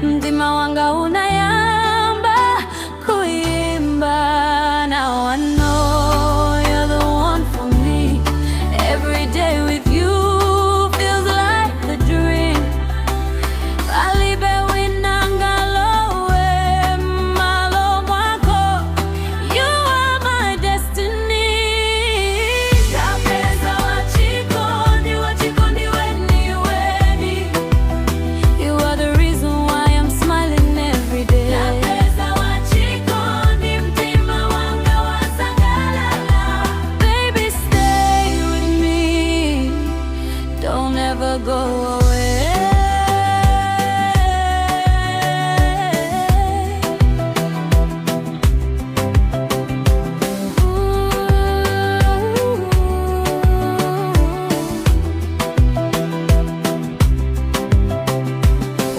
Mtima wanga unayamba kuimba. Now I know you're the one for me. Every day with you feels like a dream. Palibe wina angalowe m'malo mwako. You are my destiny. Ndapeza wachikondi, wachikondi weni weni. You are the reason why I'm smiling every day. Ndapeza wachikondi, mtima wanga wasangalala. Baby, stay with me. Don't ever go away. Ooh.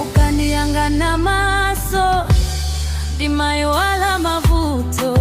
Ukandiyang'ana maso, ndimaiwala mavuto.